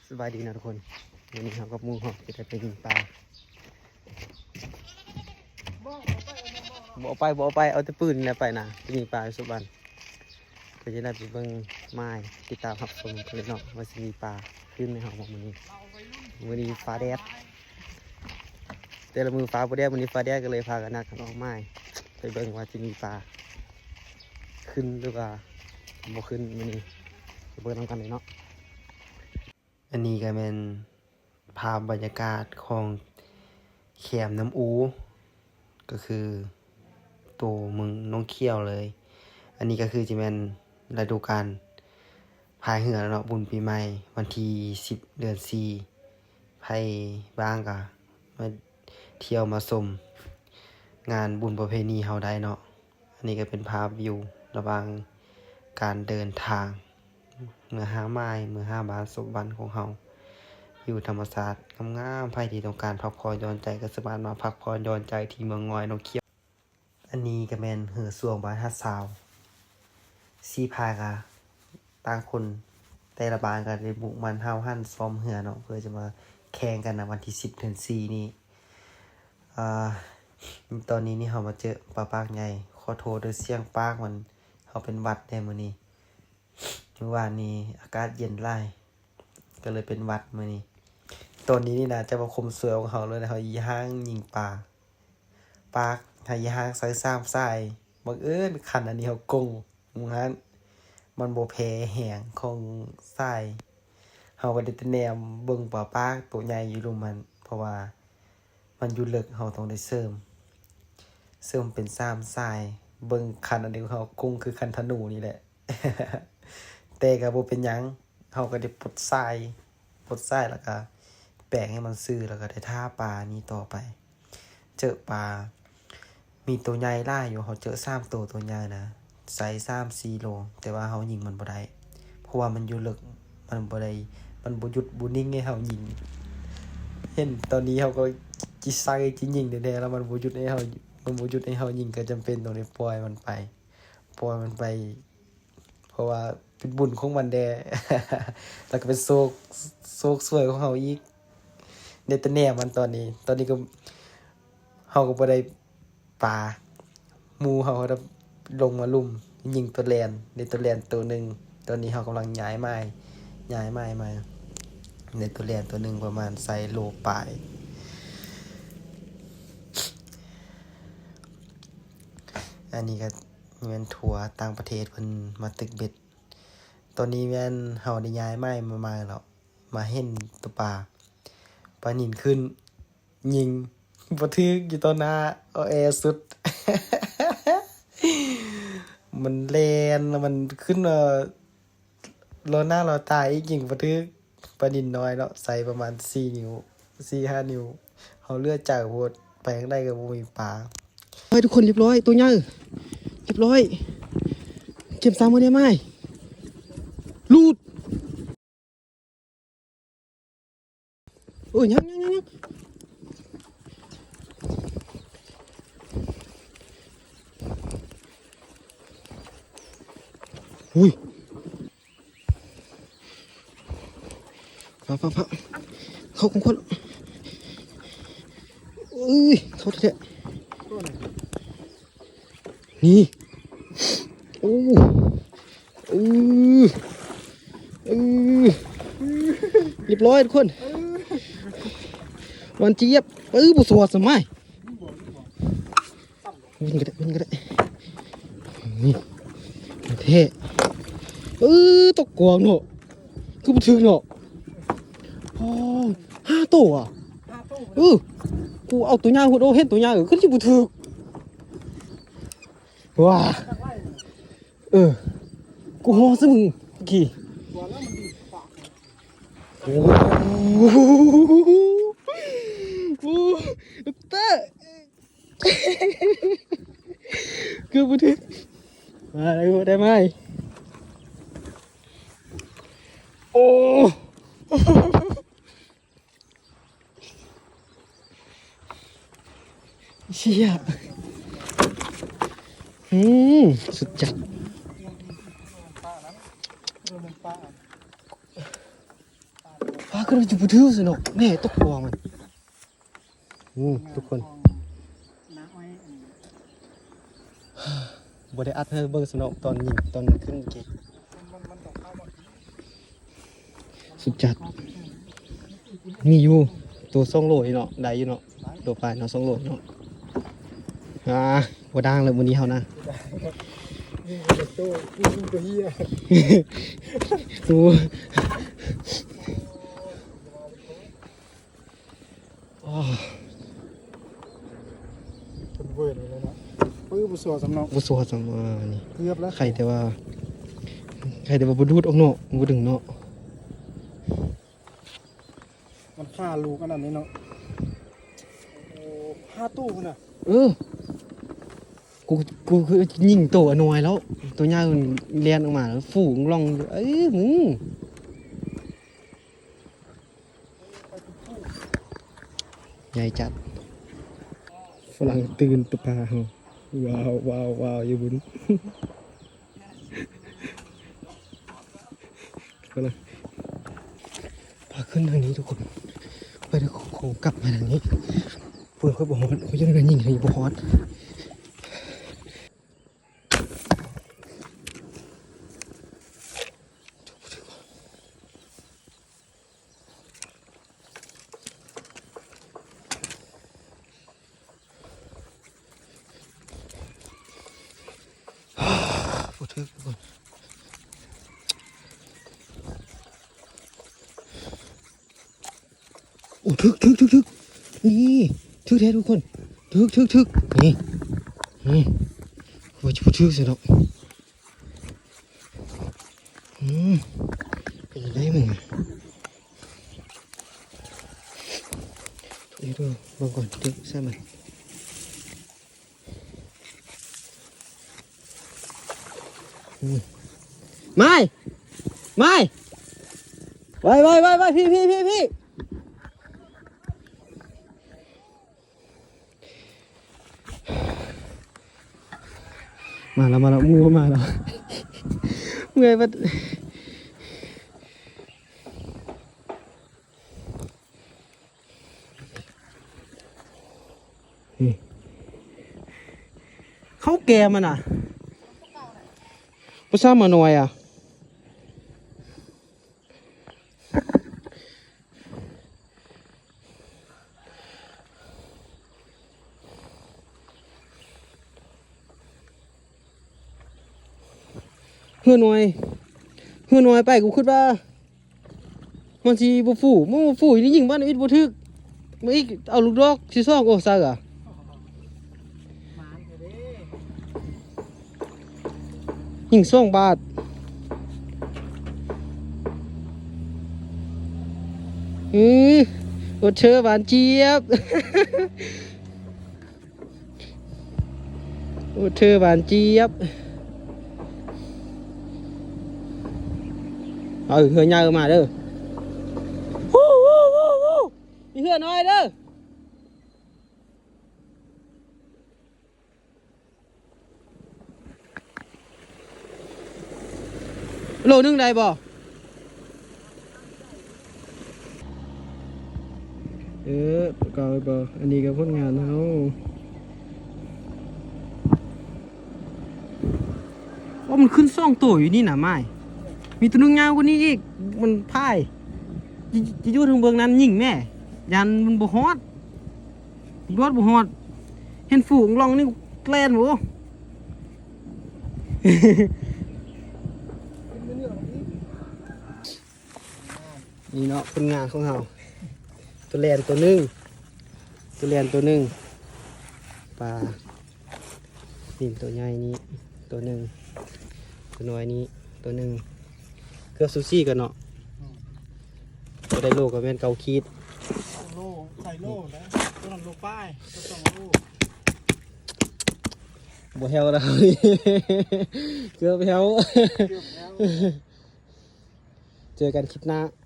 ສະບາຍດີນະທຸກຄົນ, ມື້ນີ້ເຮົາກັບໝູ່ເຮົາຈະໄດ້ໄປຍິງປາ. ບໍ່ເອົາໄປ ບໍ່ເອົາໄປ ເອົາແຕ່ປືນນີ້ແຫຼະໄປນະ ໄປຍິງປາຢູ່ສຸວັນ. ກໍຈະໄດ້ໄປເບິ່ງໝາຍ ຕິດຕາມຮັບຊົມກັນເລີຍເນາະ ວ່າຊິມີປາຂຶ້ນໃຫ້ເຮົາບໍ່ມື້ນີ້. ມື້ນີ້ຟ້າແດດ ແຕ່ລະມື້ຟ້າບໍ່ແດດ, ມື້ນີ້ຟ້າແດດ ກໍເລີຍພາກັນນັດກັນອອກໝາຍ ໄປເບິ່ງວ່າຊິມີປາຂຶ້ນ ຫຼືວ່າບໍ່ຂຶ້ນມື້ນີ້. ໄປເບິ່ງນຳກັນເລີຍເນາະ. ອັນນີ້ກໍແມ່ນພາບບັນຍາກາດຂອງແຄມນ້ຳອູ ກໍຄືໂຕເມືອງໜອງຂຽວເລີຍ. ອັນນີ້ກໍຄືຈະແມ່ນລະດູການພາຍເຮືອແລ້ວເນາະ, ບຸນປີໃໝ່ ວັນທີສິບ ເດືອນສີ່ ໃຜວ່າງກໍມາທ່ຽວມາຊົມງານບຸນປະເພນີເຮົາໄດ້ເນາະ. ອັນນີ້ກໍເປັນພາບວິວລະຫວ່າງການເດີນທາງ ເມືອຫາໝາຍ ເມືອຫາບ້ານສົມຫວັນຂອງເຮົາ ຢູ່ທຳມະຊາດງາມໆ. ໃຜທີ່ຕ້ອງການພັກຜ່ອນຢ່ອນໃຈ ກໍສາມາດມາພັກຜ່ອນຢ່ອນໃຈທີ່ເມືອງງອຍໜອງຂຽວ. ອັນນີ້ກໍແມ່ນເຮືອຊ່ວງບ້ານຫາດຊາວ ສີ່ພາຍກະຕ່າງຄົນ ແຕ່ລະບ້ານກໍໄດ້ມຸ່ງໝັ້ນຫ້າວຫັນຊ້ອມເຮືອເນາະ ເພື່ອຈະມາແຂ່ງກັນໃນວັນທີສິບ ເດືອນສີ່ນີ້. ອ່າ ຕອນນີ້ນີ້ເຮົາມາເຈີປາປາກໃຫຍ່. ຂໍໂທດເດີສຽງປາກມັນ ເຮົາເປັນຫວັດແດ່ມື້ນີ້. ມື້ວານນີ້ອາກາດເຢັນຫຼາຍ ກໍເລີຍເປັນຫວັດມື້ນີ້. ຕອນນີ້ນີ້ນະ ຈະວ່າຄົມສວຍຂອງເຮົາເລີຍນະ, ເຮົາອີ່ຫ້າງຍິງປາ ປາກ ເຮົາອີ່ຫ້າງໃສ່ສາມສາຍ. ບັງເອີນຄັນອັນນີ້ເຮົາກົງ ໝູ່ຫັ້ນ ມັນບໍ່ແພ້ແຮງຂອງສາຍ. ເຮົາກໍໄດ້ແຕ່ແນມເບິ່ງປາປາກໂຕໃຫຍ່ຢູ່ລຸ່ມຫັ້ນ ເພາະວ່າມັນຢູ່ເລິກ ເຮົາຕ້ອງໄດ້ເສີມ ເສີມເປັນສາມສາຍ. ເບິ່ງຄັນອັນນີ້ເຮົາກົງຄືຄັນທະນູນີ້ແຫຼະ ແຕ່ກໍບໍ່ເປັນຫຍັງ ເຮົາກໍໄດ້ປົດສາຍ ປົດສາຍ ແລ້ວກໍແປງໃຫ້ມັນຊື່ ແລ້ວກໍໄດ້ຖ້າປານີ້ຕໍ່ໄປ. ເຈີປາ ມີໂຕໃຫຍ່ຫຼາຍຢູ່ ເຮົາເຈີສາມໂຕ ໂຕໃຫຍ່ນະ ໄຊສາມສີ່ໂລ ແຕ່ວ່າເຮົາຍິງມັນບໍ່ໄດ້ ເພາະວ່າມັນຢູ່ເລິກ ມັນບໍ່ໄດ້ ມັນບໍ່ຢຸດບໍ່ນິ່ງໃຫ້ເຮົາຍິງ. ເຫັນຕອນນີ້ເຮົາກໍຈິໃສ່ຈິຍິງແທ້ໆ ແລ້ວມັນບໍ່ຢຸດໃຫ້ເຮົາ ມັນບໍ່ຢຸດໃຫ້ເຮົາຍິງ ກໍຈຳເປັນຕ້ອງໄດ້ປ່ອຍມັນໄປ ປ່ອຍມັນໄປ ເພາະວ່າເປັນບຸນຂອງມັນແດ່ ແລ້ວກໍເປັນໂຊກ ໂຊກສວຍຂອງເຮົາອີກ. ໄດ້ແຕ່ແນມມັນຕອນນີ້ ຕອນນີ້ກໍ ເຮົາກໍບໍ່ໄດ້ປາ ໝູ່ເຮົາກໍລົງມາລຸ່ມ ຍິງໂຕແລ່ນ ໄດ້ໂຕແລ່ນໂຕໜຶ່ງ. ຕອນນີ້ເຮົາກຳລັງຍ້າຍໝາຍ ຍ້າຍໝາຍມາ ໄດ້ໂຕແລ່ນໂຕໜຶ່ງ ປະມານໄຊໂລປາຍ. ອັນນີ້ກໍ ແມ່ນທົວຕ່າງປະເທດເພິ່ນມາຕຶກເບັດ. ຕອນນີ້ແມ່ນເຮົາໄດ້ຍ້າຍໝາຍມາໃໝ່ແລ້ວ ມາເຫັນໂຕປາ ປານິນຂຶ້ນ ຍິງບໍ່ຖືກ ຢູ່ຕໍ່ໜ້າ ເອົາແອສຸດ ມັນແລ່ນ ແລ້ວມັນຂຶ້ນ ເອີ ລໍໜ້າລໍຕາອີກ ຍິງບໍ່ຖືກ. ປານິນນ້ອຍເນາະ ໄຊປະມານສີ່ນິ້ວ ສີ່ຫ້ານິ້ວ ເຮົາເຫຼືອໃຈໂພດ ໄປທາງໃດກໍບໍ່ມີປາ. ໄປທຸກຄົນ ລຽບຮ້ອຍ ໂຕໃຫຍ່ ລຽບຮ້ອຍ ເຂັມສາມ ມື້ນີ້ມາ ຫຼຸດ. ໂອ້ຍ ຍັງ ຍັງ ຍັງ ຍັງ ອຸ້ຍ ຟ້າ ຟ້າ ຟ້າ ເຂົ້າຂອງຂວັນ ເອີຍ ເຂົ້າແທ້ໆ ນີ້ ໂອ້ ເອີ ເອີ ລຽບຮ້ອຍທຸກຄົນ ຫວານຈຽບ ເອີ ບໍ່ສວດສະໝາຍ ວິນກໍໄດ້ ວິນກໍໄດ້ ນີ້ ແທ້ ເອີ ຕົກກວາງເນາະ ຄືບໍ່ຖືກເນາະ ໂອ້ ຫ້າໂຕອະ ຫ້າໂຕ ເອີ ກູເອົາໂຕໃຫຍ່ພຸ້ນ ໂອ້ ເຫັນໂຕໃຫຍ່ ເອີ ຄືຊິບໍ່ຖືກ ວ້າ ເອີ ກູຮອດຊະມຶງກີ້ ໂອ້ ໂອ້ ເຕີ ເກືອບບໍ່ຖືກ ມາແລ້ວ ໄດ້ໄໝ ໂອ້ ເຊຍ ອືມ ສຸດຈັດ. ປາຂຶ້ນໄປຢູ່ບໍ່ຖືກຊະເນາະ ແນ່ຕົກບໍ່ມັນ. ອືມ ທຸກຄົນ ບໍ່ໄດ້ອັດໃຫ້ເບິ່ງຊະເນາະ ຕອນຍິງ ຕອນຂຶ້ນກີ້ ສຸດຈັດ. ມີຢູ່ໂຕສອງໂລນີ້ເນາະ ໄດ້ຢູ່ເນາະ ໂລປາຍເນາະ ສອງໂລເນາະ. ອ່າ ບໍ່ດ່າງແລ້ວມື້ນີ້ເຮົານະ ຍິງໂຕ ຍິງໂຕເຫຍ ໂອ້ ໂອ້ ເພິ່ນເວີດໄວ້ແລ້ວເນາະ. ປຶ ບໍ່ຊົ່ວຊ້ຳເນາະ ບໍ່ຊົ່ວຊ້ຳ. ອ່າ ນີ້ ເກືອບແລ້ວ ໄຄແຕ່ວ່າ ໄຄແຕ່ວ່າບໍ່ດູດອອກເນາະ ບໍ່ດຶງເນາະ. ມັນຄາລູກອັນນັ້ນນີ້ເນາະ. ໂອ້ ຫ້າໂຕພຸ້ນນະ. ເອີ ກູ ກູຄືຍິງໂຕອະໜ່ວຍແລ້ວ ໂຕໃຫຍ່ແລ່ນອອກມາ ແລ້ວຟູງລ່ອງຢູ່. ເອີ ມຶງ ໃຫຍ່ຈັດ. ຝຣັ່ງຕື່ນຕະປາເຮົາ ວ້າວ ວ້າວ ວ້າວ ຢູ່ບຸນ. ເບິ່ງນະ ພາຂຶ້ນທາງນີ້ທຸກຄົນ ໄປເດີ ຂໍກັບມາທາງນີ້ ເພິ່ນ ຂ້ອຍບໍ່ຮອດ ຂ້ອຍຢ້ານວ່າຍິງໃຫ້ບໍ່ຮອດ. ບໍ່ຖືກທຸກຄົນ ໂອ້ ຖືກ ຖືກ ຖືກ ຖືກ ນີ້ ຖືກແທ້ທຸກຄົນ ຖືກ ຖືກ ຖືກ ນີ້ ນີ້ ໂອ້ຍ ບໍ່ຖືກຊະດອກ. ອືມ ເປັນໄດ້ມຶງ ເບິ່ງກ່ອນ ເກັບໃສ່ມັນ. ອືມ ມາຍ ມາຍ ໄວ ໄວ ໄວ ໄວ ພີ່ ພີ່ ພີ່ ພີ່. ມາແລ້ວ ມາແລ້ວ ໝູ່ມາແລ້ວ ເມື່ອຍເບິດ. ນີ້ ເຂົ້າແກມມັນນະ ບໍ່ຊ້ຳມາໜ່ອຍອະ. ເຮືອນ້ອຍ ເຮືອນ້ອຍໄປ ກູຄິດວ່າມັນຊິບໍ່ຟູ ມັນບໍ່ຟູ ຍິງບ້ານອິດບໍ່ຖືກ ມາອີກ ເອົາລູກດອກທີສອງ ໂອ້ ຊາກະ ຍິງສອງບາດ. ອື ໂອເທີ ຫວານຈຽບ ໂອເທີ ຫວານຈຽບ. ເອົາເຮືອໃຫຍ່ມາເດີ ວູ້ ວູ້ ວູ້ ວູ້ ມີເຮືອນ້ອຍເດີ. ໂລໜຶ່ງໄດ້ບໍ່? ເອີ ປາກາໄວ້ບໍ່? ອັນນີ້ກໍຜົນງານເຮົາ. ໂອ້ ມັນຂຶ້ນສອງໂຕຢູ່ນີ້ນະ ໝາຍ. ມີໂຕໜຶ່ງຍາວກວ່ານີ້ອີກ ມັນພາຍ. ຈະ ຈະຢູ່ເທິງເບື້ອງນັ້ນຍິງແມ້ ຢ້ານມັນບໍ່ຮອດ. ລວດບໍ່ຮອດ ເຫັນຝູງລ່ອງນີ້ແລ່ນບໍ່. ນີ້ເນາະ ຜົນງານຂອງເຮົາ ໂຕແລ່ນໂຕໜຶ່ງ ໂຕແລ່ນໂຕໜຶ່ງ ປາ. ນີ້ໂຕໃຫຍ່ນີ້ໂຕໜຶ່ງ ໂຕນ້ອຍນີ້ໂຕໜຶ່ງ ເກືອບສູສີກັນເນາະ. ອືມ ບໍ່ໄດ້ໂລກໍແມ່ນເກົ້າຂີດ ໂລ ໃສ່ໂລນະ ໂຕນັ້ນໂລປາຍ ໂຕສອງໂລ ບໍ່ແຫ້ວແລ້ວ ເກືອບແຫ້ວ ເກືອບແຫ້ວ. ເຈີກັນຄລິບໜ້າ.